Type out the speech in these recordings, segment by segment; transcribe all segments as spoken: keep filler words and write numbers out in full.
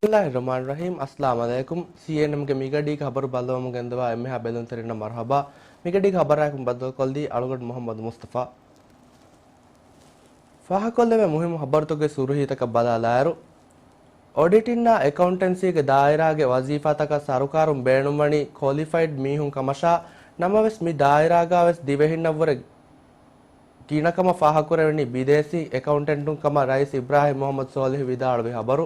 ބިސްމިއްލާހިއްރަޙްމާނިއްރަޙީމް. އައްސަލާމު ޢަލައިކުމް. ސީއެންއެމްގެ މިގަޑީގެ ޚަބަރު ބައްލަވަމުން ގެންދަވާ އެންމެހާ ބެލުންތެރިންނަށް މަރުޙަބާ. މިގަޑީގެ ޚަބަރާއެކު ބައްދަލުކޮށްލީ އަޅުގަނޑު މުޙައްމަދު މުޞްޠަފާ. ފާހަގަކޮށްލެވޭ މުހިއްމު ޚަބަރުތަކުގެ ސުރުޚީތަކަށް ބަލާލާއިރު، އޮޑިޓިންނާ އެކައުންޓެންސީގެ ދާއިރާގެ ވަޒީފާތަކަށް ސަރުކާރުން ބޭނުންވަނީ ކޮލިފައިޑް މީހުން ކަމަށާ، ނަމަވެސް މި ދާއިރާގަވެސް ދިވެހިންނަށްވުރެ ގިނަކަމަށް ފާހަގަކުރެވެނީ ބިދޭސީ އެކައުންޓެންޓުން ކަމަށް ރައީސް އިބްރާހިމް މުޙައްމަދު ޞޯލިޙު ވިދާޅުވި ޚަބަރު.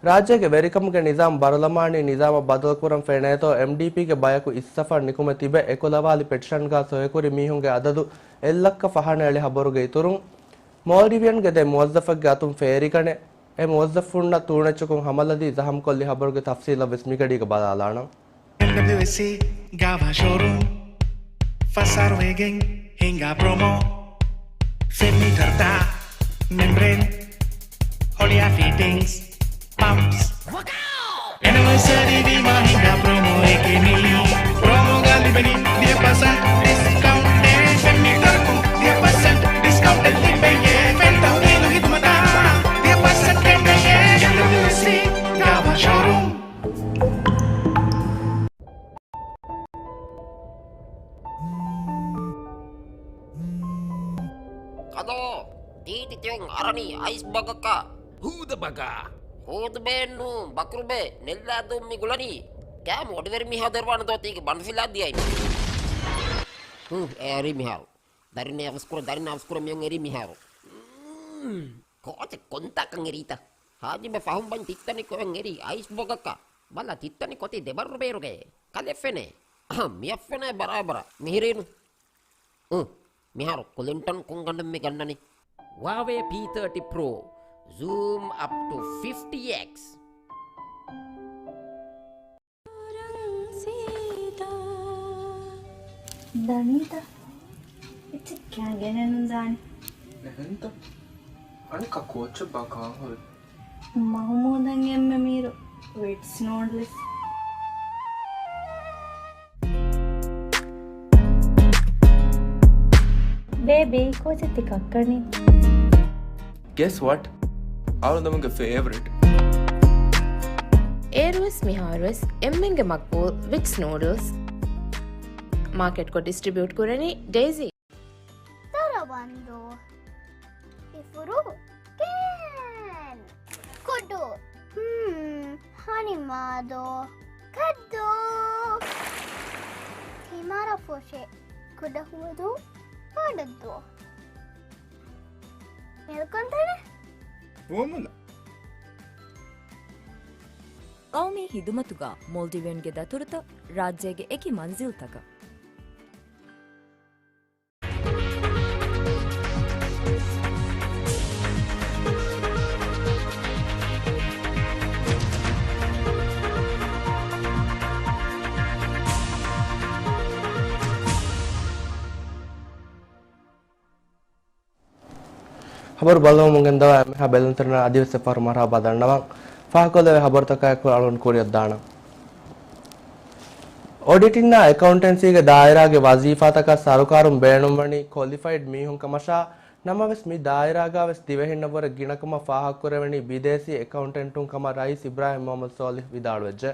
ރާއްޖޭގެ ވެރިކަމުގެ ނިޒާމް ބަރުލަމާނީ ނިޒާމަށް ބަދަލުކުރަން ފެނޭތޯ، އެމްޑީޕީގެ ބަޔަކު އިސްސަފަށް ނިކުމެ ތިބެ އެކުލަވާލި ޕެޓިޝަންގަ ސޮއިކުރި މީހުންގެ އަދަދު އެއްލައްކަ ފަހަނަ އެޅި ޚަބަރުގެ އިތުރުން، މޯލްޑިވިއަންގެ ދެ މުވައްޒަފެއްގެ އަތުން ފޭރިގަނެ، އެ މުވައްޒަފުންނަށް ތޫނެއްޗަކުން ހަމަލަދީ ޒަހަމްކޮށްލި ޚަބަރުގެ ތަފްސީލަށް ވެސް މިގަޑީގަ ބަލާލާނަން. އެމްޑަބްލިއުއެސްސީ ގާވާ ޝޯރޫމް ފަސް އަހަރު ވެގެން ހިނގާ ޕްރޮމޯ. ފެން މީޓަރުތައް، މެމްބްރޭން، ހޮޅިއާ ފިޓިންގްސް، ޕަމްޕްސް. އެނިވަރސަރީ ވީމާ ހިނގާ ޕްރޮމޯއެކޭ މީ. ޕްރޮމޯގަ ލިބެނީ ދިހަ ޕަސެންޓް ޑިސްކައުންޓެއް. ފެން މީޓަރަކުން ދިހަ ޕަސެންޓް ޑިސްކައުންޓެއް ލިބެޔޭ. ފެން ތަހުލީލު ހިދުމަތަށް ދިހަ ޕަސެންޓް ކެނޑެޔޭ. އެމްޑަބްލިއުއެސްސީ ގާވާ ޝޯރޫމް. ކަލޯ، ޓީޓީ ތިވެން އަރަނީ އައިސް ބަގަކަށް. ހޫދަ ބަގާ. ހޫދުބޭ ނޫ، ބަކުރުބޭ، ނެއްލާދޫ މި ގުޅަނީ. ކައިމު އޮޑިވެރި މީހާ ދެރުވާނެ ދޯ ތީގެ ބަނޑުފިލާ ދިޔައިން. ހު، އެ އަރި މިހާރު. ދަރިން އަވަސްކުރަ، ދަރިން އަވަސްކުރަ މިއޮން އެރީ މިހާރު. މް، ކޯޗެއް ކޮންތާކަން އެރީތަ؟ ހާޖިބެ ފަހުން ބަން ތިއްތަނި ކޮއެން އެރީ އައިސް ބޮގަކަށް. ބަލަ ތިއްތަނި ކޮތީ ދެބަރު ބޭރުގައޭ. ކަލެ ފެނޭ. މިއަށް ފެނޭ ބަރާބަރަށް. މިހިރީނު. އު، މިހާރު ކުލިންޓަން ކޮންގަނޑެއް މި ގަންނަނީ؟ ހުއާވޭ ޕީ ތާޓީ ޕްރޯ. ޒޫމް އަޕް ޓު ފިފްޓީ އެކްސް. ދަނީތަ؟ އެއްޗެއް ކިޔާ ގެނެއް ނުދާނެ. ނެހެންތަ؟ އަނެއްކާ ކޯއްޗެއް ބާ ކާހުރި؟ މަހުމޫދަށް އެންމެ މީރު ވިޓްސް ނޫޑްލްސް. ބޭބީ، ކޯޗެއް ތި ކައްކަނީ؟ Guess what? އަޅުގަނޑުގެ ފޭވަރިޓް. އޭރުވެސް މިހާރުވެސް އެންމެންގެ މަގްބޫލް ވިޓްސް ނޫޑްލްސް. މާކެޓްކޮށް ޑިސްޓްރިބިއުޓް ކުރަނީ ޑޭޒީ. ދަރަވަންދޫ. އިފުރު. ކޭން. ކުޑު. ހުން. ހަނިމާދޯ. ކައްދޫ. ތިމާރަ ފޮށެ. ކުޑަހުވަދޫ. ބާޑައްދޫ. މެލްކޮންތަނެ. ފޯމުލާ. ޤައުމީ ހިދުމަތުގަ މޯލްޑިވިއަންގެ ދަތުރުތައް ރާއްޖޭގެ އެކި މަންޒިލްތަކަށް. ޚަބަރު ބައްލަވަމުން ގެންދަވާ އެންމެހާ ބެލުންތެރިންނަށް އަދިވެސް އެއްފަހަރު މަރުޙަބާ ދަންނަވަން. ފާހަގަކޮށްލެވޭ ޚަބަރުތަކާއެކު އަޅުގަނޑު ކުރިއަށްދާނަން. އޮޑިޓިންނާ އެކައުންޓެންސީގެ ދާއިރާގެ ވަޒީފާތަކަށް ސަރުކާރުން ބޭނުންވަނީ ކޮލިފައިޑް މީހުން ކަމަށާ، ނަމަވެސް މި ދާއިރާގަވެސް ދިވެހިންނަށްވުރެ ގިނަކަމަށް ފާހަގަކުރެވެނީ ބިދޭސީ އެކައުންޓެންޓުން ކަމަށް ރައީސް އިބްރާހިމް މުޙައްމަދު ޞޯލިޙް ވިދާޅުވެއްޖެ.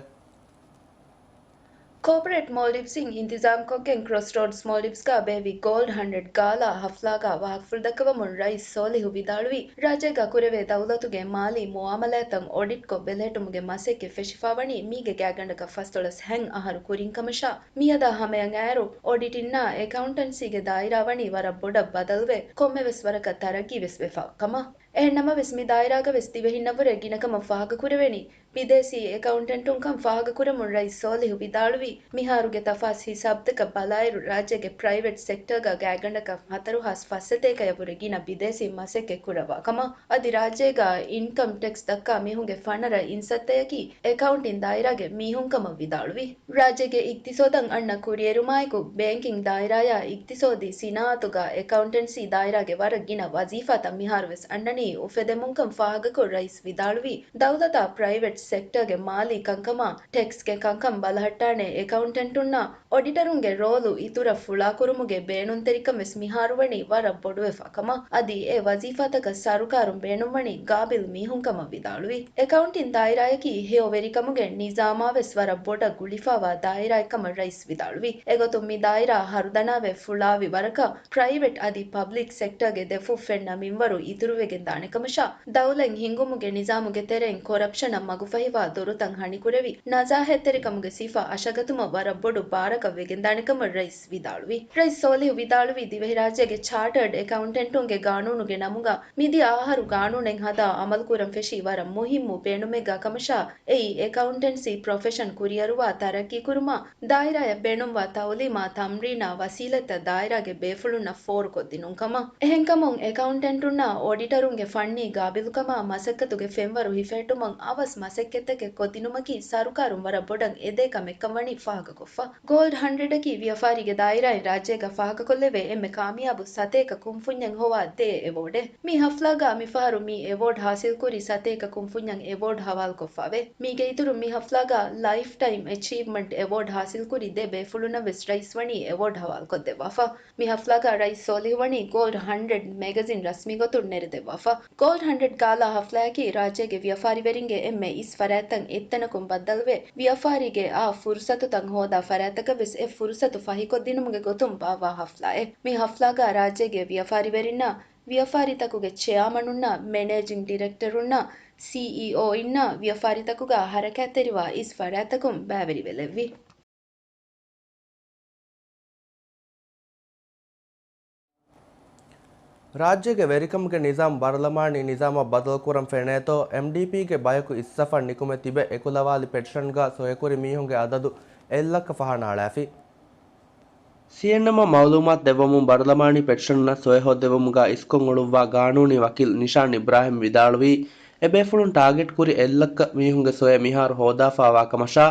ކޯޕަރޭޓް މޯލްޑިވްސްއިން އިންތިޒާމްކޮށްގެން ކްރޮސްރޯޑްސް މޯލްޑިވްސްގަ ބޭއްވި ގޯލްޑް ހަންޑްރެޑް ގާލާ ހަފްލާގަ ވާހަކަފުޅު ދައްކަވަމުން ރައީސް ސޯލިހު ވިދާޅުވީ، ރާއްޖޭގަ ކުރެވޭ ދައުލަތުގެ މާލީ މުއާމަލާތްތައް އޮޑިޓްކޮށް ބެލެހެއްޓުމުގެ މަސައްކަތް ފެށިފަ ވަނީ މީގެ ގާތްގަނޑަކަށް ފަސްދޮޅަސް ހަތް އަހަރު ކުރިން ކަމަށާ، މިއަދާ ހަމަޔަށް އައިރު އޮޑިޓިންނާ އެކައުންޓެންސީގެ ދާއިރާ ވަނީ ވަރަށް ބޮޑަށް ބަދަލުވެ، ކޮންމެވެސް ވަރަކަށް ތަރައްގީވެސް ވެފަ ކަމަށް. އެހެންނަމަވެސް، މި ދާއިރާގަވެސް ދިވެހިންނަށްވުރެ ގިނަކަމަށް ފާހަގަކުރެވެނީ، ބިދޭސީ އެކައުންޓެންޓުންކަން ފާހަގަކުރަމުން ރައީސް ސޯލިހު ވިދާޅުވީ، މިހާރުގެ ތަފާސް ހިސާބުތަކަށް ބަލާއިރު، ރާއްޖޭގެ ޕްރައިވެޓް ސެކްޓަރގަ ގާތްގަނޑަކަށް ހަތަރު ހާސް ފައްސަތޭކަޔަށްވުރެ ގިނަ ބިދޭސީން މަސައްކަތް ކުރައްވާ ކަމަށް، އަދި ރާއްޖޭގަ އިންކަމް ޓެކްސް ދައްކާ މީހުންގެ ފަނަރަ އިން ސައްތަޔަކީ އެކައުންޓިން ދާއިރާގެ މީހުން ކަމަށް ވިދާޅުވި. ރާއްޖޭގެ އިގްތިސޯދަށް އަންނަ ކުރިއެރުމާއެކު، ބޭންކިން ދާއިރާޔާ އިގްތިސޯދީ ސިނާއަތުގަ އެކައުންޓެންސީ ދާއިރާގެ ވަރަށް ގިނަ ވަޒީފާތައް މިހާރުވެސް އަންނަނީ އުފެދެމުންކަން ފާހަގަކޮށް، ރައީސް ވިދާޅުވީ، ދައުލަތާ ޕްރައިވެޓް ސެކްޓަރގެ މާލީ ކަންކަމާ، ޓެކްސްގެ ކަންކަމް ބަލަހައްޓާނެ އެކައުންޓެންޓުންނާ، އޮޑިޓަރުންގެ ރޯލު އިތުރަށް ފުޅާކުރުމުގެ ބޭނުންތެރިކަން ވެސް މިހާރު ވަނީ ވަރަށް ބޮޑުވެފަ ކަމަށް. އަދި އެ ވަޒީފާތަކަށް ސަރުކާރުން ބޭނުންވަނީ ގާބިލް މީހުން ކަމަށް ވިދާޅުވި. އެކައުންޓިން ދާއިރާޔަކީ ހެޔޮވެރިކަމުގެ ނިޒާމާ ވެސް ވަރަށް ބޮޑަށް ގުޅިފައިވާ ދާއިރާއެއް ކަމަށް ރައީސް ވިދާޅުވި. އެގޮތުން މި ދާއިރާ ހަރުދަނާވެ ފުޅާވި ވަރަކަށް ޕްރައިވެޓް އަދި ޕަބްލިކް ސެކްޓަރގެ ދެފުށް ފެންނަ މިންވަރު އިތުރުވެގެން ދާނެ ކަމަށާ، ދައުލަތް ހިންގުމުގެ ނިޒާމުގެ ތެރެއިން ކޮރަޕްޝަނަށް މަގުފަހިވާ ދޮރުތައް ހަނިކުރެވި، ނަޒާހަތްތެރިކަމުގެ ސިފަ އަށަގަތުމަށް ވަރަށް ބޮޑު ބާރަކަށް ވެގެންދާނެ ކަމަށް ރައީސް ވިދާޅުވި. ރައީސް ސޯލިހު ވިދާޅުވީ، ދިވެހިރާއްޖޭގެ ޗާޓަރޑް އެކައުންޓެންޓުންގެ ގާނޫނުގެ ނަމުގަ މިދިޔަ އަހަރު ގާނޫނެއް ހަދާ އަމަލުކުރަން ފެށީ ވަރަށް މުހިއްމު ބޭނުމެއްގަ ކަމަށާ، އެއީ އެކައުންޓެންސީ ޕްރޮފެޝަން ކުރިއަރުވާ ތަރައްގީކުރުމަށް ދާއިރާއަށް ބޭނުންވާ ތައުލީމާ ތަމްރީނާ ވަސީލަތްތައް ދާއިރާގެ ބޭފުޅުންނަށް ފޯރުކޮށްދިނުން ކަމަށް. އެހެންކަމުން، އެކައުންޓެންޓުންނާ އޮޑިޓަރުންގެ ފަންނީ ގާބިލުކަމާ މަސައްކަތުގެ ފެންވަރު ހިފެހެއްޓުމަށް އަވަސް މަސައްކަތްތަކެއް ކޮށްދިނުމަކީ ސަރުކާރުން ވަރަށް ބޮޑަށް އެދޭ ކަމެއްކަން ވަނީ ފާހަގަކޮށްފަ. ގޯލްޑް ހަންޑްރެޑަކީ ވިޔަފާރީގެ ދާއިރާއިން ރާއްޖޭގަ ފާހަގަކޮށްލެވޭ އެންމެ ކާމިޔާބު ސަތޭކަ ކުންފުންޏެއް ހޮވާ ދޭ އެވޯޑެއް. މި ހަފްލާގަ މިފަހަރު މި އެވޯޑް ހާސިލްކުރި ސަތޭކަ ކުންފުންޏަށް އެވޯޑް ހަވާލުކޮށްފައެވެ. މީގެ އިތުރުން މި ހަފްލާގަ ލައިފް ޓައިމް އެޗީވްމަންޓް އެވޯޑް ހާސިލްކުރި ދެ ބޭފުޅުންނަށް ވެސް ރައީސް ވަނީ އެވޯޑް ހަވާލުކޮށްދެއްވާފަ. މި ހަފްލާގަ ރައީސް ސޯލިހު ވަނީ ގޯލްޑް ހަންޑްރެޑް މެގަޒިން ރަސްމީގޮތުން ނެރެދެއްވާފަ. ގޯލްޑް ހަންޑްރެޑް ގާލާ ހަފްލާއަކީ ރާއްޖޭގެ ވިޔަފާރިވެރިންގެ އެންމެ އިސް ފަރާތްތައް އެއްތަނަކުން ބައްދަލުވެ، ވިޔަފާރީގެ އާ ފުރުސަތުތައް ހޯދާ ފަރާތްތަކަށް ވެސް އެ ފުރުސަތު ފަހިކޮށްދިނުމުގެ ގޮތުން ބާއްވާ ހަފްލާއެއް. މި ހަފްލާގަ ރާއްޖޭގެ ވިޔަފާރިވެރިންނާ ވިޔަފާރިތަކުގެ ޗެއާމަނުންނާ މެނޭޖިން ޑިރެކްޓަރުންނާ ސީއީއޯއިންނާ ވިޔަފާރިތަކުގަ ހަރަކާތްތެރިވާ އިސް ފަރާތްތަކުން ބައިވެރިވެލެއްވި. ރާއްޖޭގެ ވެރިކަމުގެ ނިޒާމް ބަރުލަމާނީ ނިޒާމަށް ބަދަލުކުރަން ފެނޭތޯ، އެމްޑީޕީގެ ބަޔަކު އިސްސަފަށް ނިކުމެ ތިބެ އެކުލަވާލި ޕެޓިޝަންގަ ސޮއެކުރި މީހުންގެ އަދަދު އެއްލައްކަ ފަހަނައަޅާފި. ސީއެންއެމްއަށް މައުލޫމާތު ދެއްވަމުން، ބަރުލަމާނީ ޕެޓިޝަނަށް ސޮއެ ހޯދެވުމުގަ އިސްކޮށް އުޅުއްވާ ގާނޫނީ ވަކީލް ނިޝާން އިބްރާހިމް ވިދާޅުވީ، އެބޭފުޅުން ޓާގެޓް ކުރި އެއްލައްކަ މީހުންގެ ސޮއެ މިހާރު ހޯދާފައިވާ ކަމަށާ،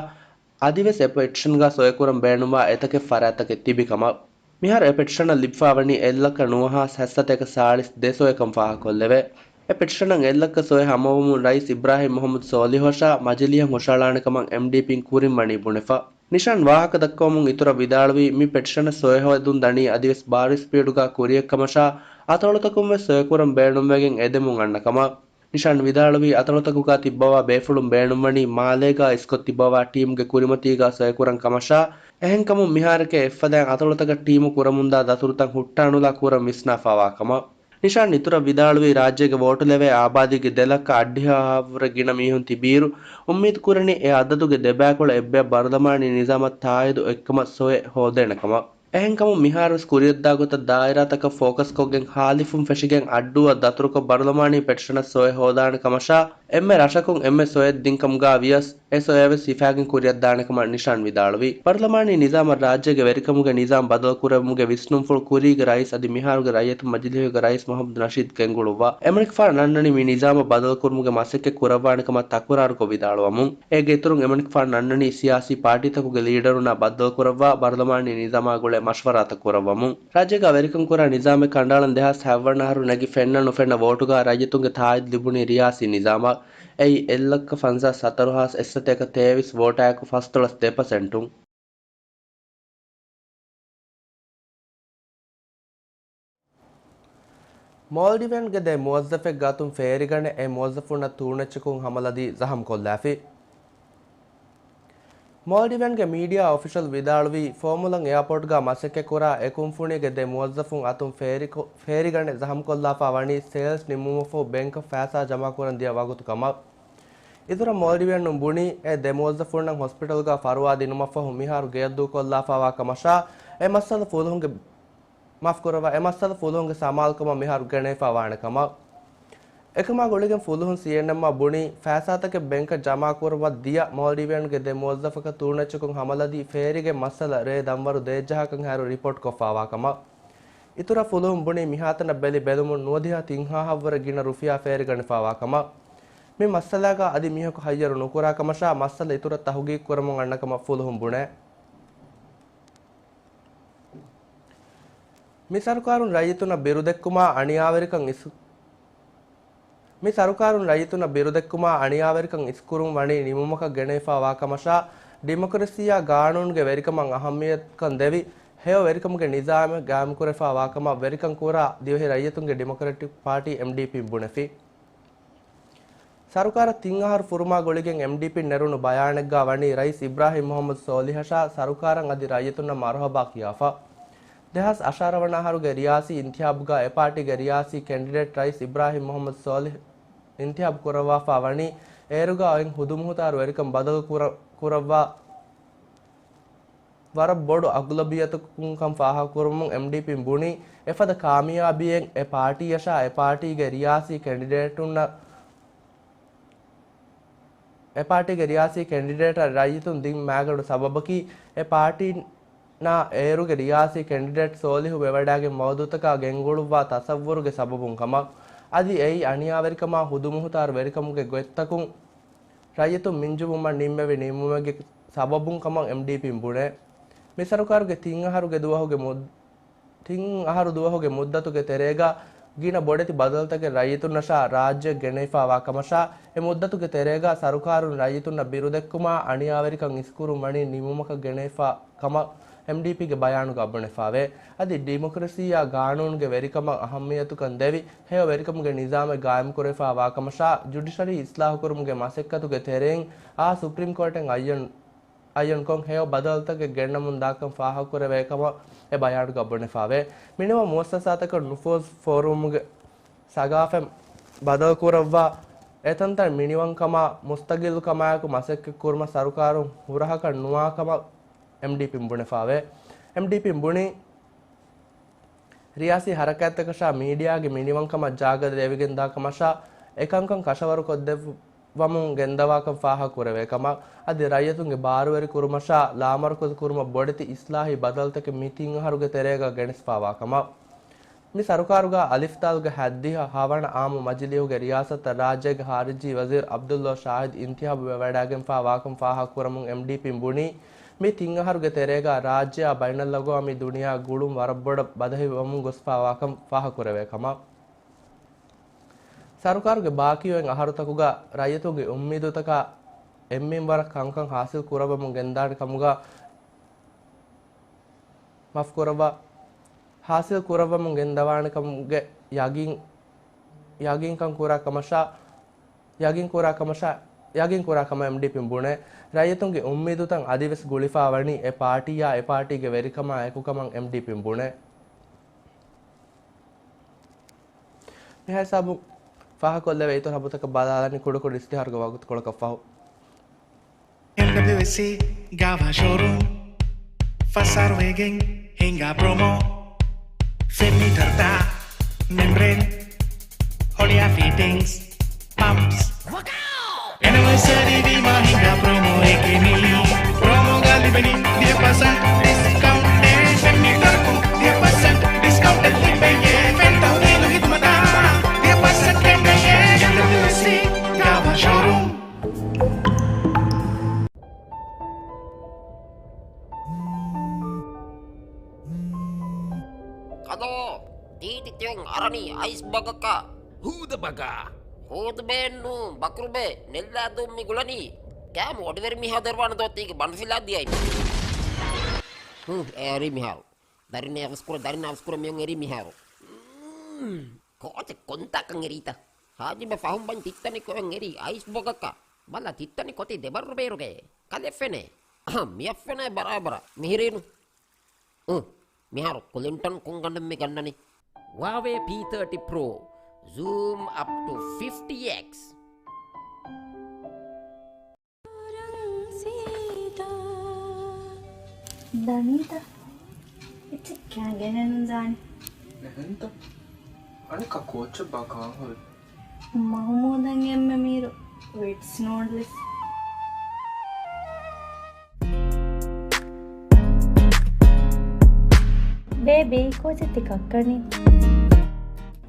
އަދިވެސް އެ ޕެޓިޝަންގަ ސޮއެކުރަން ބޭނުންވާ އެތަކެއް ފަރާތްތަކެއް ތިބި ކަމަށް. މިހާރު އެ ޕެޓިޝަނަށް ލިބިފާވަނީ އެއްލައްކަ ނުވަހާސް ހަތްސަތޭކަ ސާޅީސް ދެ ސޮއެކަން ފާހަގަކޮށްލެވޭ. އެ ޕެޓިޝަނަށް އެއްލައްކަ ސޮއެ ހަމަވުމުން ރައީސް އިބްރާހިމް މުހައްމަދު ސޯލިހުއަށާ މަޖިލީހަށް ހުށައަޅާނެ ކަމަށް އެމްޑީޕީން ކުރިން ވަނީ ބުނެފަ. ނިޝާން ވާހަކަ ދައްކަވަމުން އިތުރަށް ވިދާޅުވީ، މި ޕެޓިޝަނަށް ސޮއެ ހޯދުން ދަނީ އަދިވެސް ބާރި ސްޕީޑުގަ ކުރިއެއްކަމަށާ، އަތޮޅުތަކުންވެސް ސޮއެކުރަން ބޭނުންވެގެން އެދެމުން އަންނަ ކަމަށް. ނިޝާން ވިދާޅުވީ، އަތޮޅުތަކުގަ ތިއްބަވާ ބޭފުޅުން ބޭނުންވަނީ މާލޭގަ އިސްކޮށް ތިއްބަވާ ޓީމްގެ ކުރިމަތީގަ ސޮއެކުރަން ކަމަށާ، އެހެންކަމުން މިހާރެކޭ އެއްފަދައިން އަތޮޅުތަކަށް ޓީމު ކުރަމުންދާ ދަތުރުތައް ހުއްޓާނުލާ ކުރަން ވިސްނާފައިވާ ކަމަށް. ނިޝާން އިތުރަށް ވިދާޅުވީ، ރާއްޖޭގެ ވޯޓު ލެވޭ އާބާދީގެ ދެ ލައްކަ އަށްޑިހަ ހާހަށްވުރެ ގިނަ މީހުން ތިބިއިރު، އުއްމީދު ކުރަނީ އެ އަދަދުގެ ދެބައިކުޅަ އެއްބަޔަށް ބަރުލަމާނީ ނިޒާމަށް ތާއީދު އޮތްކަމަށް ސޮއެ ހޯދޭނެ ކަމަށް. އެހެންކަމުން މިހާރުވެސް ކުރިއަށްދާ ގޮތަށް ދާއިރާތަކަށް ފޯކަސްކޮށްގެން ހާލިފުން ފެށިގެން އައްޑޫއަށް ދަތުރުކޮށް ބަރުލަމާނީ ޕެޓިޝަނަށް ސޮއެ ހޯދާނެ ކަމަށާ، އެންމެ ރަށަކުން އެންމެ ސޮއެއް ދިން ކަމުގަ ވިޔަސް، އެ ސޮއެއަށް ވެސް ހިފާގެން ކުރިއަށްދާނެ ކަމަށް ނިޝާން ވިދާޅުވި. ބަރުލަމާނީ ނިޒާމަށް ރާއްޖޭގެ ވެރިކަމުގެ ނިޒާމް ބަދަލުކުރެވުމުގެ ވިސްނުންފުޅު ކުރީގެ ރައީސް އަދި މިހާރުގެ ރައްޔިތުން މަޖިލީހުގެ ރައީސް މުހައްމަދު ނަޝީދު ގެންގުޅުއްވާ. އެމަނިކުފާނު އަންނަނީ މި ނިޒާމަށް ބަދަލުކުރުމުގެ މަސައްކަތް ކުރައްވާނެ ކަމަށް ތަކުރާރުކޮށް ވިދާޅުވަމުން. އޭގެ އިތުރުން އެމަނިކުފާނު އަންނަނީ ސިޔާސީ ޕާޓީތަކުގެ ލީޑަރުންނާ ބައްދަލުކުރައްވާ ބަރުލަމާނީ ނިޒާމާ ގުޅޭ މަޝްވަރާތައް ކުރައްވަމުން. ރާއްޖޭގަ ވެރިކަން ކުރާ ނިޒާމެއް ކަނޑައަޅަން ދެހާސް ހަތްވަނަ އަހަރު ނެގި ފެންނަ ނުފެންނަ ވޯޓުގަ ރައްޔިތުންގެ ތާއީދު ލިބުނީ ރިޔާސީ ނިޒާމަށް. އެއީ އެއްލައްކަ ފަންސާސް ހަތަރު ހާސް އެއްސަތޭކަ ތޭވީސް ވޯޓާއެކު ފަސްދޮޅަސް ދެ ޕަސެންޓުން. މޯލްޑިވިއަންގެ ދެ މުވައްޒަފެއްގެ އަތުން ފޭރިގަނެ އެ މުވައްޒަފުންނަށް ތޫނެއްޗަކުން ހަމަލަދީ ޒަހަމްކޮށްލާފި. މޯލްޑިވިއަންގެ މީޑިއާ އޮފިޝަލް ވިދާޅުވީ، ފޯމުލަން އެއާޕޯޓްގަ މަސައްކަތްކުރާ އެ ކުންފުނީގެ ދެ މުވައްޒަފުން އަތުން ފޭރިކޮ-، ފޭރިގަނެ ޒަހަމްކޮށްލާފަ ވަނީ ސޭލްސް ނިމުމަށްފަހު ބޭންކަށް ފައިސާ ޖަމާކުރަން ދިޔަ ވަގުތު ކަމަށް. އިތުރަށް މޯލްޑިވިއަނުން ބުނީ، އެ ދެ މުވައްޒަފުންނަށް ހޮސްޕިޓަލްގަ ފަރުވާ ދިނުމަށްފަހު މިހާރު ގެޔަށް ދޫކޮށްލާފައިވާ ކަމަށާ، އެ މައްސަލަ ފުލުހުންގެ، މާފުކުރައްވާ، އެ މައްސަލަ ފުލުހުންގެ ސަމާލުކަމަށް މިހާރު ގެނައިފައިވާނެ ކަމަށް. އެކަމާ ގުޅިގެން ފުލުހުން ސީއެންއެމްއަށް ބުނީ، ފައިސާތަކެއް ބޭންކަށް ޖަމާކުރުމަށް ދިޔަ މޯލްޑިވިއަންގެ ދެ މުވައްޒަފަކަށް ތޫނެއްޗަކުން ހަމަލަދީ ފޭރިގެ މައްސަލަ ރޭ ދަންވަރު ދޭއްޖަހާކަން ހާއިރު ރިޕޯޓްކޮށްފައިވާ ކަމަށް. އިތުރަށް ފުލުހުން ބުނީ، މިހާތަނަށް ބެލި ބެލުމުން ނުވަދިހަ ތިން ހާހަށްވުރެ ގިނަ ރުފިޔާ ފޭރިގަނެފައިވާ ކަމަށް. މި މައްސަލާގަ އަދި މީހަކު ހައްޔަރު ނުކުރާ ކަމަށާ، މައްސަލަ އިތުރަށް ތަހުގީގު ކުރަމުން އަންނަ ކަމަށް ފުލުހުން ބުނޭ. މި ސަރުކާރުން ރައްޔިތުންނަށް ބިރުދެއްކުމާ އަނިޔާވެރިކަން އިސް-، މި ސަރުކާރުން ރައްޔިތުންނަށް ބިރުދެއްކުމާ އަނިޔާވެރިކަން އިސްކުރުން ވަނީ ނިމުމަކަށް ގެނެވިފާ ވާކަމަށާ، ޑިމޮކްރަސީއާ ގާނޫނުގެ ވެރިކަމަށް އަހައްމިޔަތުކަން ދެވި، ހެޔޮ ވެރިކަމުގެ ނިޒާމެއް ގާއިމްކުރެފާ ވާކަމަށް ވެރިކަން ކުރާ ދިވެހި ރައްޔިތުންގެ ޑިމޮކްރެޓިކް ޕާޓީ، އެމްޑީޕީން ބުނެފި. ސަރުކާރަށް ތިން އަހަރު ފުރުމާ ގުޅިގެން އެމްޑީޕީން ނެރުނު ބަޔާނެއްގާ ވަނީ ރައީސް އިބްރާހިމް މުހައްމަދު ސޯލިހަށާ ސަރުކާރަށް އަދި ރައްޔިތުންނަށް މަރުހަބާ ކިޔާފަ. ދެހާސް އަށާރަ ވަނަ އަހަރުގެ ރިޔާސީ އިންތިހާބުގާ އެ ޕާޓީގެ ރިޔާސީ ކެންޑިޑޭޓް ރައީސް އިބްރާހިމް މުހައްމަދު ސޯލިހް އިންތިހާބު ކުރައްވާފާ ވަނީ، އޭރުގާ އޮތް ހުދުމުހުތާރު ވެރިކަން ބަދަލު ކުރަ-، ކުރައްވާ ވަރަށް ބޮޑު އަޣުލަބިއްޔަތަކުން ކަން ފާހަގަކުރުމުން އެމްޑީޕީން ބުނީ، އެފަދަ ކާމިޔާބީއެއް އެ ޕާޓީއަށާ އެ ޕާޓީގެ ރިޔާސީ ކެންޑިޑޭޓުންނަށް، އެ ޕާޓީގެ ރިޔާސީ ކެންޑިޑޭޓަށް ރައްޔިތުން ދިން މާގަނޑު ސަބަބަކީ، އެ ޕާޓީނާ އޭރުގެ ރިޔާސީ ކެންޑިޑޭޓް ސޯލިހު ވެވަޑައިގެން ވައުދުތަކާ ގެންގުޅުއްވާ ތަސައްވުރުގެ ސަބަބުން ކަމަށް. އަދި އެއީ އަނިޔާވެރިކަމާ ހުދުމުހުތާރު ވެރިކަމުގެ ގޮތްތަކުން ރައްޔިތުން މިންޖުވުމަށް ނިންމެވި ނިންމުމެއްގެ ސަބަބުން ކަމަށް އެމްޑީޕީން ބުނޭ. މި ސަރުކާރުގެ ތިން އަހަރުގެ ދުވަހުގެ މުއް-، ތިން އަހަރު ދުވަހުގެ މުއްދަތުގެ ތެރޭގަ ގިނަ ބޮޑެތި ބަދަލުތަކެއް ރައްޔިތުންނަށާ ރާއްޖެއަށް ގެނެވިފާ ވާކަމަށާ، އެ މުއްދަތުގެ ތެރޭގަ ސަރުކާރުން ރައްޔިތުންނަށް ބިރުދެއްކުމާ އަނިޔާވެރިކަން އިސްކުރުން ވަނީ ނިމުމަކަށް ގެނެވިފާ ކަމަށް އެމްޑީޕީގެ ބަޔާނުގަ ބުނެފާވޭ. އަދި ޑިމޮކްރަސީއާ ގާނޫނުގެ ވެރިކަމަށް އަހައްމިޔަތުކަން ދެވި، ހެޔޮ ވެރިކަމުގެ ނިޒާމެއް ގާއިމްކުރެވިފާ ވާކަމަށާ، ޖުޑިޝަރީ އިސްލާހުކުރުމުގެ މަސައްކަތުގެ ތެރެއިން އާ ސުޕްރީމް ކޯޓަށް އައްޔަން، އައްޔަންކޮށް ހެޔޮ ބަދަލުތަކެއް ގެންނަމުން ދާކަން ފާހަގަކުރެވޭ ކަމަށް އެ ބަޔާނުގަ ބުނެފާވޭ. މިނިވަން މުއައްސަސާތަކަށް ނުފޫޒު ފޯރުވުމުގެ ސަގާފަތް ބަދަލުކުރައްވާ، އެތަންތަން މިނިވަންކަމާ މުސްތަގިއްލުކަމާއެކު މަސައްކަތްކުރުމަށް ސަރުކާރުން ހުރަހަކަށް ނުވާ ކަމަށް އެމްޑީޕީން ބުނެފާވޭ. އެމްޑީޕީން ބުނީ، ރިޔާސީ ހަރަކާތްތަކަށާ މީޑިއާގެ މިނިވަންކަމަށް ޖާގަ ދެވިގެންދާ ކަމަށާ، އެކަންކަން ކަށަވަރުކޮށްދެއްވަމުން ގެންދަވާކަން ފާހަގަކުރެވޭ ކަމަށް، އަދި ރައްޔިތުންގެ ބާރުވެރި ކުރުމަށާ ލާމަރުކަޒު ކުރުމަށް ބޮޑެތި އިސްލާހީ ބަދަލުތަކެއް މި ތިން އަހަރުގެ ތެރޭގަ ގެނެސްފާވާ ކަމަށް. މި ސަރުކާރުގަ އަލިފްދާލުގެ ހައްދިހަ ހަވަނަ އާއްމު މަޖިލީހުގެ ރިޔާސަތަށް ރާއްޖޭގެ ޚާރިޖީ ވަޒީރު ޢަބްދުﷲ ޝާހިދު އިންތިހާބު ވެވަޑައިގެންފާ ވާކަން ފާހަގަކުރަމުން އެމްޑީޕީން ބުނީ، މި ތިން އަހަރުގެ ތެރޭގަ ރާއްޖެއާ ބައިނަލްއަގުވާމީ ދުނިޔެއާ ގުޅުން ވަރަށް ބޮޑަށް ބަދަހިވެވަމުން ގޮސްފާވާކަން ފާހަގަކުރެވޭ ކަމަށް. ސަރުކާރުގެ ބާކީ އޮތް އަހަރުތަކުގަ ރައްޔިތުންގެ އުއްމީދުތަކާ އެންމެން ވަރަށް ކަންކަން ހާސިލް ކުރައްވަމުން ގެންދާނެ ކަމުގަ، މަފް ކުރައްވާ، ހާސިލް ކުރައްވަމުން ގެންދަވާނެ ކަމުގެ ޔަގީން، ޔަގީންކަން ކުރާ ކަމަށާ، ޔަގީން ކުރާ ކަމަށާ، ޔަގީން ކުރާ ކަމަށް އެމްޑީޕީން ބުނޭ. ރައްޔިތުންގެ އުއްމީދުތައް އަދިވެސް ގުޅިފާ ވަނީ އެ ޕާޓީއާ އެ ޕާޓީގެ ވެރިކަމާ އެކު ކަމަށް އެމްޑީޕީން ބުނޭ. މިހާ ހިސާބުން ފާހަގަކޮށްލެވޭ އިތުރު ހަބަތަކަށް ބަލާލަން ކުޑަކުޑަ އިސްތިހާރުގެ ވަގުތުކޮޅަކަށް ފަހު. އެމްޑަބްލިއުއެސްސީ ގާވާ ޝޯރޫމް ފަސް އަހަރު ވެގެން ހިނގާ ޕްރޮމޯ. ފެން ހީޓަރުތައް، މެމްބްރޭން، ހޮޅިއާ ފިޓިންގްސް، ޕަމްޕްސް. އެނިވަރސަރީ ވީމާ ހިނގާ ޕްރޮމޯއެކޭ މީ. ޕްރޮމޯގަ ލިބެނީ ދިހަ ޕަސެންޓް ޑިސްކައުންޓެއް. ފެން ހީޓަރަކުން ދިހަ ޕަސެންޓް ޑިސްކައުންޓެއް ލިބެޔޭ. ފެން ތަހުލީލު ހިދުމަތަށް ދިހަ ޕަސެންޓް ކެނޑެޔޭ. އެމްޑަބްލިއުއެސްސީ ގާވާ ޝޯރޫމް. ކަލޯ، ތީތި ތިޔަން އަރަނީ އައިސް ބަގަކަށް. ހޫދަ ބަގާ. ހޫދުބޭއެއްނޫ، ބަކުރުބޭ، ނެއްލާދޫން މި ގުޅަނީ. ކާމު އޮޑިވެރި މިހާ ދޮރުވާނެ ދޯ ތީގެ ބަނޑުފިލާ ދިޔައި. ހު، އެރީ މިހާރު. ދަރިން އަވަސްކުރަ، ދަރިން އަވަސްކުރަ މިއޮން އެރީ މިހާރު. ކޯޗެއް ކޮންތާކަން އެރީތަ؟ ހާޖިބެ ފަހުން ބަން ތިއްތަނި ކޮއެން އެރީ އައިސް ބޮގަކަށް. ބަލަ ތިއްތަނި ކޮތި ދެބައްރު ބޭރުގެ. ކަލެ ފެނޭ. އަހަ، މިއަށް ފެނޭ ބަރާބަރަށް. މިހިރީނު. އު، މިހާރު ކުލިންޓަން ކޮން ގަނޑެއް މި ގަންނަނީ؟ ހުއާވޭ ޕީ ތާޓީ ޕްރޯ. ޒޫމް އަޕް ޓު ފިފްޓީ އެކްސް. ދަނީތަ؟ އެއްޗެއް ކާގެނެއްނު ދާނެ. އެހެންތަ؟ އަނެއްކާ ކޯޗެއް ބާ ކާހޮލް. މަހުމޫދަށް އެންމެ މީރު ވިޓްސް ނޫޑްލްސް. ބޭބީ، ކޯޗެއް ތި ކައްކަނީ؟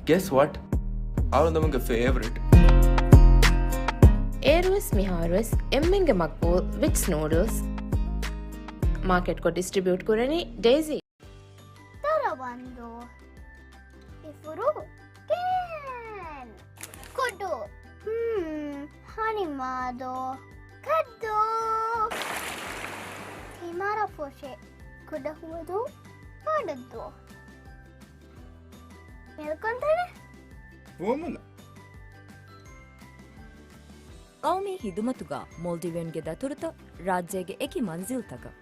Guess what? އަޅުގަނޑުމެންގެ ފޭވަރިޓް. އޭރުވެސް މިހާރުވެސް އެންމެންގެ މަގްބޫލް ވިޓްސް ނޫޑްލްސް. މާކެޓްކޮށް ޑިސްޓްރިބިއުޓް ކުރަނީ ޑޭޒީ. ދަރަވަންދޫ. އިފުރު ގެން. ކުޑަ ދޯ. ހްމް، ހަނިމާދޯ. ކައްދޫ. ތިމާރަ ފޮށެ. ކުޑަހުވަދޫ. ބާޑައްދޫ. މެލްކޮންތަނެ. ފޯމުލަ. ގައުމީ ހިދުމަތުގަ މޯލްޑިވިއަންގެ ދަތުރުތައް ރާއްޖޭގެ އެކި މަންޒިލްތަކަށް.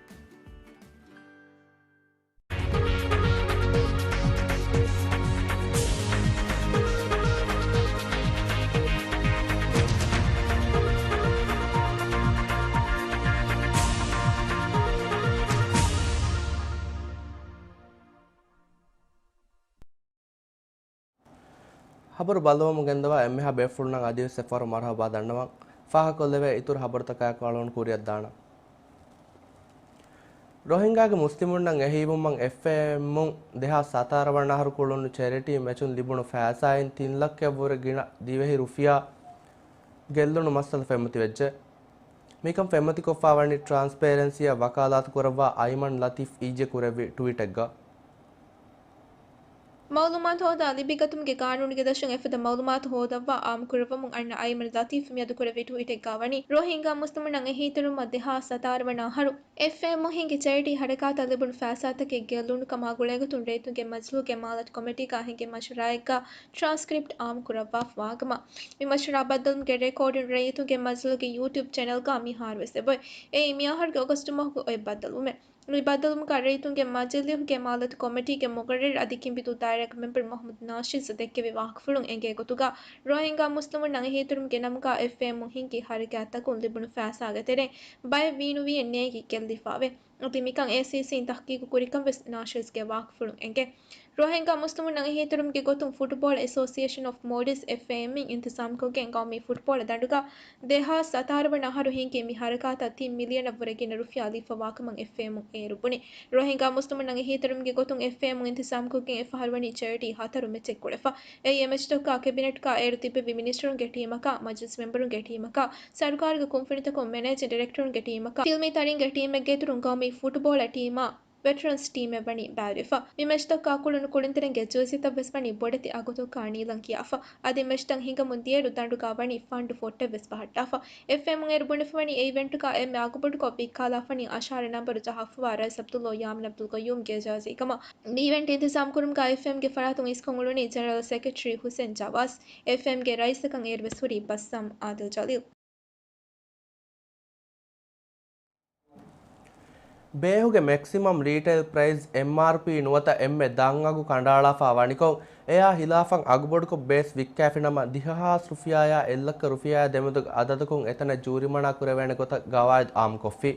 ހަބަރު ބައްލަވަމުން ގެންދަވާ އެންމެހާ ބޭފުޅުންނަށް އަދިވެސް އެއްފަހަރު މަރުހަބާ ދަންނަވަން. ފާހަގަކޮށްލެވޭ އިތުރު ހަބަރުތަކާއެކު އަޅުގަނޑު ކުރިއަށްދާނަން. ރޮހިންގާގެ މުސްލިމުންނަށް އެހީވުމަށް އެފްއޭއެމުން ދެހާސް ސަތާރަ ވަނަ އަހަރު ކުޅުނު ޗެރިޓީ މެޗުން ލިބުނު ފައިސާއިން ތިން ލައްކައަށްވުރެ ގިނަ ދިވެހި ރުފިޔާ ގެއްލުނު މައްސަލަ ފެންމަތިވެއްޖެ. މިކަން ފެންމަތިކޮށްފާވަނީ ޓްރާންސްޕޭރެންސީއަށް ވަކާލާތުކުރައްވާ އައިމަން ލަތީފް އިއްޔެ ކުރެއްވި ޓްވީޓެއްގަ. މައުލޫމާތު ހޯދާ ލިބިގަތުމުގެ ގާނޫނުގެ ދަށުން އެފަދަ މައުލޫމާތު ހޯދައްވާ އާއްމުކުރައްވަމުން އަންނަ އައިމަން ލަތީފް މިއަދު ކުރެއްވި ޓްވީޓެއްގަ ވަނީ، ރޯހިންގާ މުސްލިމުންނަށް އެހީތެރުވުމަށް ދެހާސް ސަތާރަ ވަނަ އަހަރު އެފްއޭއެމުން ހިންގި ޗެރިޓީ ހަރަކާތަށް ލިބުނު ފައިސާތަކެއް ގެއްލުނުކަމާ ގުޅޭގޮތުން ރައްޔިތުންގެ މަޖިލީހުގެ މާލަތި ކޮމިޓީގަ ހިންގި މަޝްވަރާއެއްގަ ޓްރާންސްކްރިޕްޓް އާއްމުކުރައްވާފަވާކަމަށް. މި މަޝްވަރާ ބައްދަލުވުމުގެ ރެކޯޑިން ރައްޔިތުންގެ މަޖިލީހުގެ ޔޫޓިއުބް ޗެނަލްގަ މިހާރުވެސް އެބައޮތް. އެއީ މިއަހަރުގެ އޮގަސްޓު މަހުގެ އޮތް ބައްދަލުވުމެއް. މި ބައްދަލުވުމުގަ ރައްޔިތުންގެ މަޖިލީހުގެ މާލަތި ކޮމިޓީގެ މުގައްރަރު އަދި ކިނބިދޫ ދާއިރާގެ މެމްބަރު މަހްމޫދު ނާޝިޒް ދެއްކެވި ވާހަކަފުޅުން އެނގޭ ގޮތުގަ، ރޯހިންގާ މުސްލިމުންނަށް އެހީތެރުވުމުގެ ނަމުގަ އެފްއޭއެމުން ހިންގި ހަރަކާތްތަކުން ލިބުނު ފައިސާގެ ތެރެއިން ބައެއް ވީނުވީއެއް ނޭނގި ގެއްލިފައެވެ. އަދި މިކަން އޭސީސީން ތަހްގީގު ކުރިކަން ވެސް ނާޝިޒްގެ ވާހަކަފުޅުން އެނގޭ. ރޯހިންގާ މުސްލިމުންނަށް އެހީތެރުވުމުގެ ގޮތުން ފުޓްބޯޅަ އެސޯސިއޭޝަން އޮފް މޯލްޑިވްސް، އެފްއޭއެމް، އިންތިޒާމްކޮށްގެން ގައުމީ ފުޓްބޯޅަ ދަނޑުގަ ދެހާސް ސަތާރަ ވަނަ އަހަރު ހިންގި މި ހަރަކާތަށް ތިން މިލިއަނަށްވުރެ ގިނަ ރުފިޔާ ލިބިފަވާކަމަށް އެފްއޭއެމުން އޭރު ބުނި. ރޯހިންގާ މުސްލިމުންނަށް އެހީތެރުވުމުގެ ގޮތުން އެފްއޭއެމުން އިންތިޒާމްކޮށްގެން އެއްފަހަރު ވަނީ ޗެރިޓީ ހަތަރު މެޗެއް ކުޅެފަ. އެއީ އެ މެޗްތަކާ ކެބިނެޓްގަ އޭރު ތިއްބެވި މިނިސްޓަރުންގެ ޓީމަކާ، މަޖިލިސް މެމްބަރުންގެ ޓީމަކާ، ސަރުކާރުގެ ކުންފުނިތަކުން މެނޭޖިން ޑިރެކްޓަރުންގެ ޓީމަކާ، ފިލްމީ ތަރިންގެ ޓީމެއްގެ އިތުރުން ގައުމީ ފުޓްބޯޅަ ޓީމާ، ވެޓަރަންސް ޓީމެއް ވަނީ ބައިވެފަ. މި މެޗްތަކާ ކުޅުނު ކުޅުންތެރިންގެ ޖާއިޒާތައް ވެސް ވަނީ ބޮޑެތި އަގުތަކާ ނީލަން ކިޔާފަ. އަދި މެޗްތައް ހިނގަމުން ދިޔައިރު ދަނޑުގަ ވަނީ ފަންޑު ފޮށްޓެއް ވެސް ބަހައްޓާފަ. އެފްއޭއެމުން އޭރު ބުނެފަ ވަނީ އެ އިވެންޓުގަ އެންމެ އަގުބޮޑުކޮށް ވިއްކާލާފަ ވަނީ އަށާރަ ނަންބަރު ޖަހާފަވާ ރައީސް ޢަބްދުﷲ ޔާމީން ޢަބްދުލްޤައްޔޫމްގެ ޖާއިޒީ ކަމަށް. މި އިވެންޓް އިންތިޒާމް ކުރުމުގަ އެފްއޭއެމްގެ ފަރާތުން އިސްކޮށް އުޅުނީ ޖެނެރަލް ސެކްރެޓަރީ ހުސެން ޖަވާސް. އެފްއޭއެމްގެ ރައީސަކަށް އޭރު ވެސް ހުރީ ބައްސާމް އާދިލް ޖަލީލް. ބޭހުގެ މެކްސިމަމް ރީޓެއިލް ޕްރައިސް، އެމްއާރްޕީ، ނުވަތަ އެންމެ ދަށް އަގު ކަނޑައަޅާފަ ވަނިކޮށް، އެއާ ހިލާފަށް އަގުބޮޑުކޮށް ބޭސް ވިއްކާފިނަމަ، ދިހަހާސް ރުފިޔާއާ އެއްލައްކަ ރުފިޔާއާ ދެމެދުގެ އަދަދަކުން އެތަނަށް ޖޫރިމަނާ ކުރެވޭނެ ގޮތަށް ގަވާއިދު އާއްމުކޮށްފި.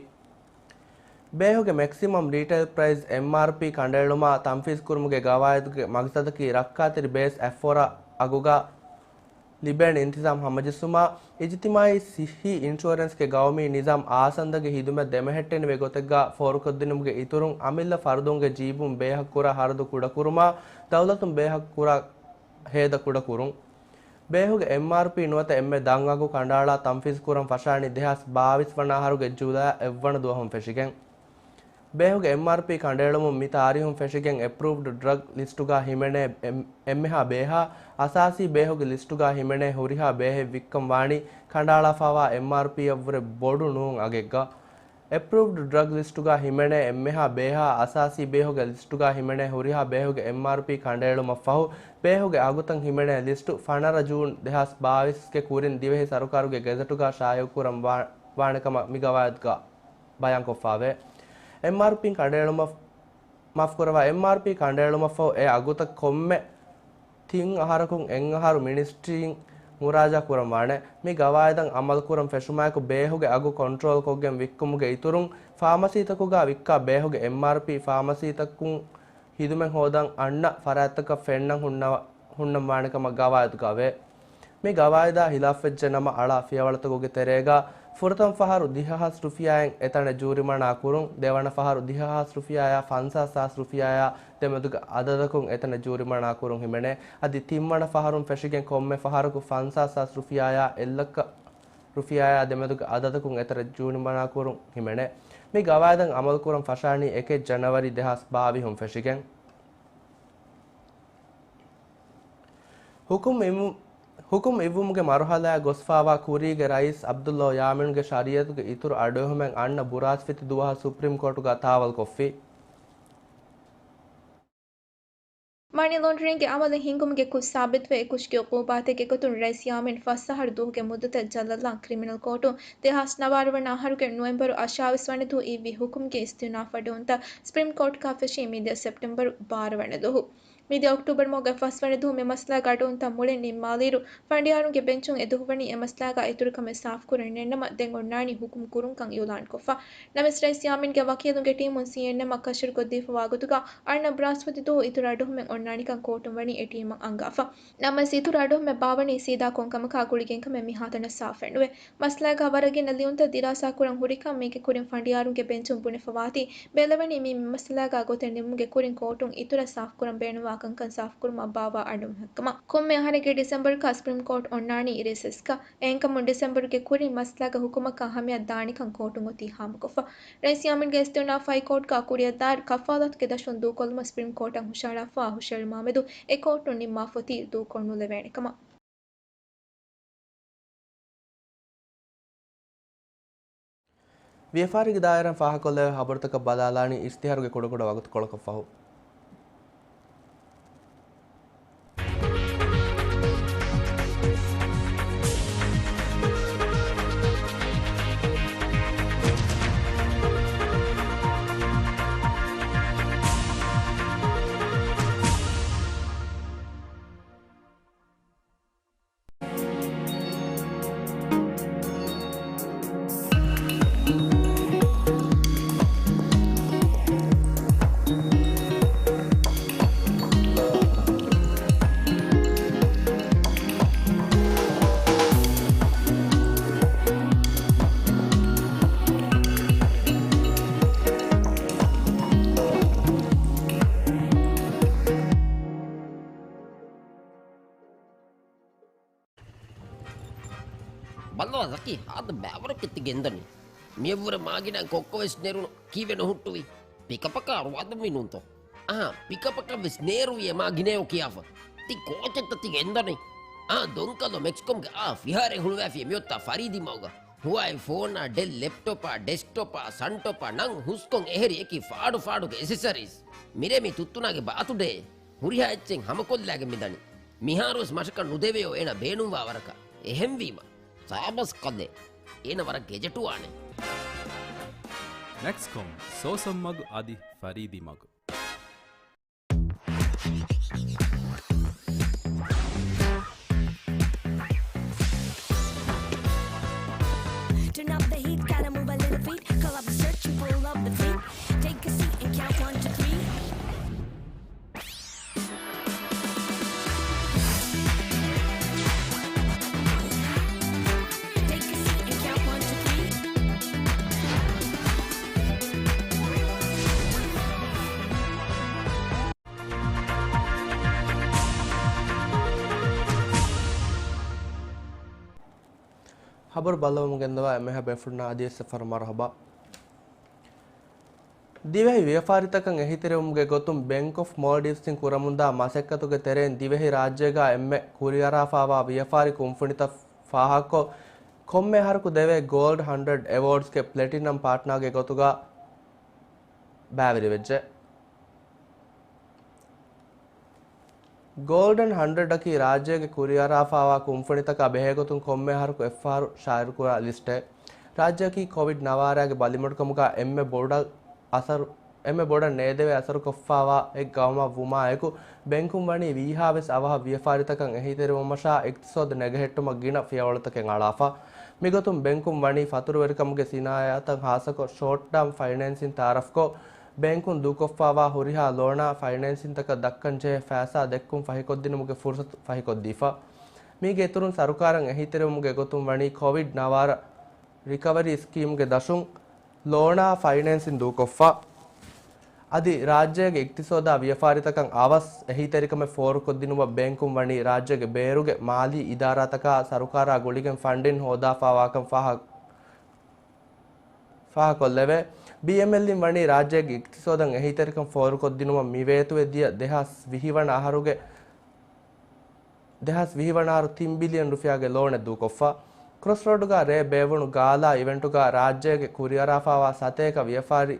ބޭހުގެ މެކްސިމަމް ރީޓެއިލް ޕްރައިސް، އެމްއާރްޕީ، ކަނޑައެޅުމާ ތަންފީޒުކުރުމުގެ ގަވާއިދުގެ މަގްސަދަކީ ރައްކާތެރި ބޭސް އަތްފަހަރާ އަގުގަ ލިބޭނެ އިންތިޒާމް ހަމަޖެއްސުމާ، އިޖުތިމާއީ ސިއްހީ އިންޝުއަރެންސްގެ ގައުމީ ނިޒާމް އާސަންދަގެ ހިދުމަތް ދެމެހެއްޓެނިވޭ ގޮތެއްގަ ފޯރުކޮށްދިނުމުގެ އިތުރުން، އަމިއްލަ ފަރުދުންގެ ޖީބުން ބޭހަށް ކުރާ ހަރަދު ކުޑަކުރުމާ، ދައުލަތުން ބޭހަށް ކުރާ ހޭދަ ކުޑަކުރުން. ބޭހުގެ އެމްއާރްޕީ ނުވަތަ އެންމެ ދަށް އަގު ކަނޑައަޅާ ތަންފީޒު ކުރަން ފަށާނީ ދެހާސް ބާވީސް ވަނަ އަހަރުގެ ޖުލައި އެއްވަނަ ދުވަހުން ފެށިގެން. ބޭހުގެ އެމްއާރްޕީ ކަނޑައެޅުމުން މި ތާރީހުން ފެށިގެން އެޕްރޫވްޑް ޑްރަގް ލިސްޓުގަ ހިމެނޭ އެން-، އެންމެހާ ބޭހާ، އަސާސީ ބޭހުގެ ލިސްޓުގަ ހިމެނޭ ހުރިހާ ބޭހެއް ވިއްކަން ވާނީ ކަނޑައަޅާފަވާ އެމްއާރްޕީއަށްވުރެ ބޮޑު ނޫން އަގެއްގަ. އެޕްރޫވްޑް ޑްރަގް ލިސްޓުގަ ހިމެނޭ އެންމެހާ ބޭހާ، އަސާސީ ބޭހުގެ ލިސްޓުގަ ހިމެނޭ ހުރިހާ ބޭހުގެ އެމްއާރްޕީ ކަނޑައެޅުމަށްފަހު، ބޭހުގެ އަގުތައް ހިމެނޭ ލިސްޓު ފަނަރަ ޖޫން ދެހާސް ބާވީސްގެ ކުރިން ދިވެހި ސަރުކާރުގެ ގެޒެޓުގަ ޝާއިޢުކުރަން ވާ-، ވާނެ ކަމަށް މި ގަވާއިދުގަ ބަޔާންކޮށްފައެވެ. އެމްއާރްޕީ ކަނޑައެޅުމަށް، މާފުކުރައްވާ، އެމްއާރްޕީ ކަނޑައެޅުމަށްފަހު އެ އަގުތައް ކޮންމެ ތިން އަހަރަކުން އެއް އަހަރު މިނިސްޓްރީން މުރާޖާ ކުރަން ވާނެ. މި ގަވާއިދަށް އަމަލުކުރަން ފެށުމާއެކު ބޭހުގެ އަގު ކޮންޓްރޯލްކޮށްގެން ވިއްކުމުގެ އިތުރުން، ފާމަސީތަކުގަ ވިއްކާ ބޭހުގެ އެމްއާރްޕީ ފާމަސީތަކުން ހިދުމަތް ހޯދަން އަންނަ ފަރާތްތަކަށް ފެންނަން ހުންނަ-، ހުންނަން ވާނެ ކަމަށް ގަވާއިދުގައެވެ. މި ގަވާއިދާ ހިލާފްވެއްޖެ ނަމަ، އަޅާ ފިޔަވަޅުތަކުގެ ތެރޭގަ ފުރަތަމަ ފަހަރު ދިހަ ހާސް ރުފިޔާއިން އެތަނަށް ޖޫރިމަނާ ކުރުން، ދެވަނަ ފަހަރު ދިހަ ހާސް ރުފިޔާއާ ފަންސާސް ހާސް ރުފިޔާއާ ދެމެދުގެ އަދަދަކުން އެތަނަށް ޖޫރިމަނާ ކުރުން ހިމެނޭ. އަދި ތިންވަނަ ފަހަރުން ފެށިގެން ކޮންމެ ފަހަރަކު ފަންސާސް ހާސް ރުފިޔާއާ އެއްލައްކަ ރުފިޔާއާ ދެމެދުގެ އަދަދަކުން އެތަނަށް ޖޫރިމަނާ ކުރުން ހިމެނޭ. މި ގަވާއިދަށް އަމަލުކުރަން ފަށާނީ އެކެއް ޖަނަވަރީ ދެހާސް ބާވީހުން ފެށިގެން. ހުކުމް އިމު-، ހުކުމް އިއްވުމުގެ މަރުހަލާއަށް ގޮސްފާވާ ކުރީގެ ރައީސް ޢަބްދުﷲ ޔާމީނުގެ ޝަރީޢަތުގެ އިތުރު އަޑުއެހުމެއް އަންނަ ބުރާސްފިތި ދުވަހަށް ސުޕްރީމް ކޯޓުގަ ތާވަލްކޮށްފި. މަނީ ލޯންޑްރިންގގެ އަމަލެއް ހިންގުމުގެ ކުށް ސާބިތުވެ، އެކުށުގެ އުޤޫބާތެއްގެ ގޮތުން ރައީސް ޔާމީން ފަސް އަހަރު ދުވަހުގެ މުއްދަތަށް ޖަލަށްލާން ކްރިމިނަލް ކޯޓުން ދެހާސް ނަވާރަ ވަނަ އަހަރުގެ ނޮވެމްބަރު އަށާވީސް ވަނަ ދުވަހު އިއްވި ހުކުމުގެ އިސްތިއުނާފް އަޑުއޮންތައް ސްޕްރީމް ކޯޓަކާ ފެށީ މިދިޔަ ސެޕްޓެމްބަރު ބާރަ ވަނަ ދުވަހު. މިދިޔަ އޮކްޓޫބަރު މަހުގެ ފަސް ވަނަ ދުވަހު މި މަސްލައިގެ އަޑުއޮންތައް މުޅިން ނިންމާލިއިރު، ފަނޑިޔާރުންގެ ބެންޗުން އެ ދުވަހު ވަނީ އެ މަސްލައިގަ އިތުރު ކަމެއް ސާފުކުރަން ނެތްނަމަ، ދެން އޮންނާނީ ހުކުމް ކުރުންކަން އިއުލާންކޮށްފަ. ނަމަވެސް ރައީސް ޔާމީންގެ ވަކީލުންގެ ޓީމުން ސީއެންއެމްއަށް ކަށަވަރުކޮށްދީފަވާ ގޮތުގަ، އަންނަ ބުރާސްފަތި ދުވަހު އިތުރު އަޑުއެހުމެއް އޮންނާނެކަން ކޯޓުން ވަނީ އެ ޓީމަށް އަންގާފަ. ނަމަވެސް އިތުރު އަޑުއެހުމެއް ބާވަނީ ސީދާ ކޮންކަމަކާ ގުޅިގެންކަމެއް މިހާތަނަށް ސާފެއްނުވޭ. މަސްލައިގަ ވަރަށް ގިނަ ލިޔުންތައް ދިރާސާކުރަން ހުރިކަން މީގެ ކުރިން ފަނޑިޔާރުންގެ ބެންޗުން ބުނެފަވާތީ، ބެލެވެނީ މި މައްސަލާގާ ގޮތެއް ނިމުމުގެ ކުރިން ކޯޓުން އިތުރަށް ސާފުކުރަން ބޭނުންވާ ކަންކަން ސާފުކުރުމަށް ބާއްވާ އަޑުއެހުމެއްކަމަށް. ކޮންމެ އަހަރެއްގެ ޑިސެމްބަރުގަ ސްޕްރީމް ކޯޓް އޮންނާނީ ރިސެސްގަ. އެހެންކަމުން ޑިސެމްބަރުގެ ކުރިން މައްސަލާގެ ހުކުމަކަށް ހަމަޔަށް ދާނެކަން ކޯޓުން އޮތީ ހާމަކޮށްފަ. ރައީސް ޔާމީންގެ އިސްތިއުނާފް ހައިކޯޓްގަ ކުރިއަށްދާއިރު ކަފާލަތުގެ ދަށުން ދޫކޮށްލުމަށް ސްޕްރީމް ކޯޓަށް ހުށަހަޅާފަ ހުށަހެޅުމާމެދު އެ ކޯޓުން ނިންމާފަ އޮތީ ދޫކޮށް ނުލެވޭނެ ކަމަށް. ވިޔަފާރީގެ ދާއިރާއިން ފާހަގަކޮށްލެވޭ ހަބަރުތަކަށް ބަލާލާނީ އިޝްތިހާރުގެ ކުޑަކުޑަ ވަގުތުކޮޅަކަށް ފަހު. ބައްލަވާ ޒަކީ، ހާދަ ބައިވަރަކަށް ތި ގެންދަނީ. މިއަށްވުރެ މާގިނަ ކޮއްކޮވެސް ނެރުނު ކީއްވެ ނުހުއްޓުވީ؟ ޕިކަޕަކަށް އަރުވާދަންވީ ނޫންތޯ؟ އާ، ޕިކަޕަކަށް ވެސް ނޭރުވީ އެ މާގިނަޔޯ ކިޔާފަ. ތި ކޯޗެއްތަ ތި ގެންދަނީ؟ އާ، ދޮންކަލޯ މެކްސްކޮމްގެ އާ ފިހާރައެއް ހުޅުވާފި އެ މިއޮތާ ފަރީދީ މަގުގަ. ހުވާއި ފޯނާ، ޑެލް ލެޕްޓޮޕާ، ޑެސްކްޓޮޕާ، ސަންޓޮޕާ ނަން ހުސްކޮން އެހެރި އެކި ފާޑު ފާޑުގެ އެސެސަރީސް. މިރޭ މި ތުއްތުނާގެ ބާތުޑޭ. ހުރިހާ އެއްޗެއް ހަމަކޮށްލާގެން މިދަނީ. މިހާރުވެސް މަށަކަށް ނުދެވެޔޯ އޭނަ ބޭނުންވާ ވަރަކަށް. އެހެންވީމަ، ސާބަސް ކަލޭ. އޭނަ ވަރަށް ގެޖެޓުވާނެ. މެކްސްކޮމް، ސޯސަން މަގު އަދި ފަރީދީ މަގު. Turn up the heat, gotta move a little feet. Call up the search and pull up the feet. Take a seat and count one, two, three. ހަބަރު ބައްލަވަމުން ގެންދަވާ އެންމެހާ ބޭފުޅުންނަށް އަދިވެސް އެއްފަހަރު މަރުހަބާ. ދިވެހި ވިޔަފާރިތަކަށް އެހީތެރިވުމުގެ ގޮތުން ބެންކް އޮފް މޯލްޑިވްސްއިން ކުރަމުންދާ މަސައްކަތުގެ ތެރެއިން ދިވެހި ރާއްޖޭގާ އެންމެ ކުރިއަރާފާވާ ވިޔަފާރި ކުންފުނިތައް ފާހަގަކޮށް، ކޮންމެ އަހަރަކު ދެވޭ ގޯލްޑް ހަންޑްރެޑް އެވޯޑްސްގެ ޕްލެޓިނަމް ޕާޓްނާގެ ގޮތުގާ ބައިވެރިވެއްޖެ. ގޯލްޑް ހަންޑްރެޑްއަކީ ރާއްޖޭގެ ކުރިއަރާފާވާ ކުންފުނިތަކާ ބެހޭގޮތުން ކޮންމެ އަހަރަކު އެއްފަހަރު ޝާއިރުކުރާ ލިސްޓެއް. ރާއްޖެއަކީ ކޮވިޑް ނަވާރައިގެ ބަލިމަޑުކަމުގާ އެންމެ ބޮޑަށް އަސަރު، އެންމެ ބޮޑަށް ނޭދެވޭ އަސަރުކޮށްފާވާ އެއް ގައުމަށް ވުމާއެކު، ބެންކުން ވަނީ ވީހާވެސް އަވަހަށް ވިޔަފާރިތަކަށް އެހީތެރިވުމަށާ އިޤްތިޞާދު ނެގަހެއްޓުމަށް ގިނަ ފިޔަވަޅުތަކެއް އަޅާފަ. މިގޮތުން ބެންކުން ވަނީ ފަތުރުވެރިކަމުގެ ސިނާއަތަށް ހާއްސަކޮށް ޝޯޓް ޓާމް ފައިނޭންސިން ތައާރަފްކޮށް، ބޭންކުން ދޫކޮށްފާވާ ހުރިހާ ލޯނާ ފައިނޭންސިންތަކަށް ދައްކަންޖެހޭ ފައިސާ ދެއްކުން ފަހިކޮށްދިނުމުގެ ފުރުސަތު ފަހިކޮށްދީފަ. މީގެ އިތުރުން ސަރުކާރަށް އެހީތެރިވުމުގެ ގޮތުން ވަނީ ކޮވިޑް ނަވާރަ ރިކަވަރީ ސްކީމްގެ ދަށުން ލޯނާ ފައިނޭންސިން ދޫކޮށްފަ. އަދި ރާއްޖޭގެ އިޤްތިޞާދާ ވިޔަފާރިތަކަށް އަވަސް އެހީތެރިކަމެއް ފޯރުކޮށްދިނުމަށް ބޭންކުން ވަނީ ރާއްޖޭގެ ބޭރުގެ މާލީ އިދާރާތަކާ ސަރުކާރާ ގުޅިގެން ފަންޑިން ހޯދާފާވާކަން ފާހަ-، ފާހަގަކޮށްލެވޭ. ބީއެމްއެލްއިން ވަނީ ރާއްޖޭގެ އިޤްތިޞާދަށް އެހީތެރިކަން ފޯރުކޮށްދިނުމަށް މިވޭތުވެ ދިޔަ ދެހާސް ވިހި ވަނަ އަހަރުގެ ދެހާސް ވިހި ވަނަ އަހަރު ތިން ބިލިއަން ރުފިޔާގެ ލޯނެއް ދޫކޮށްފަ. ކްރޮސްރޯޑުގަ ރޭ ބޭއްވުނު ގާލާ އިވެންޓުގަ ރާއްޖޭގެ ކުރިއަރާފައިވާ ސަތޭކަ ވިޔަފާރި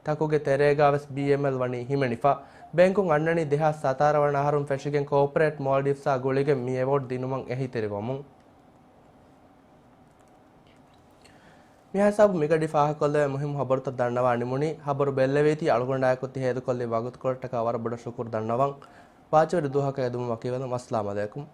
ތަކުގެ ތެރޭގަވެސް ބީއެމްއެލް ވަނީ ހިމެނިފަ. ބޭންކުން އަންނަނީ ދެހާސް ސަތާރަ ވަނަ އަހަރުން ފެށިގެން ކޯޕަރޭޓް މޯލްޑިވްސްއާ ގުޅިގެން މި އެވޯޑް ދިނުމަށް އެހީތެރިވަމުން. މިހާ ހިސާބު މިގަޑި ފާހަގަކޮށްލެވޭ މުހިއްމު ހަބަރުތައް ދަންނަވާ ނިމުނީ. ހަބަރު ބެއްލެވީތީ އަޅުގަނޑާއެކު ތި ހޭދަކޮށްލި ވަގުތުކޮޅަށްޓަކާ ވަރަށް ބޮޑަށް ޝުކުރު ދަންނަވަން. ވާޗިވެރި ދުވަހަކަށް އެދުމަށް ވަކިވެލަން. އައްސަލާމް އަލައިކުމް.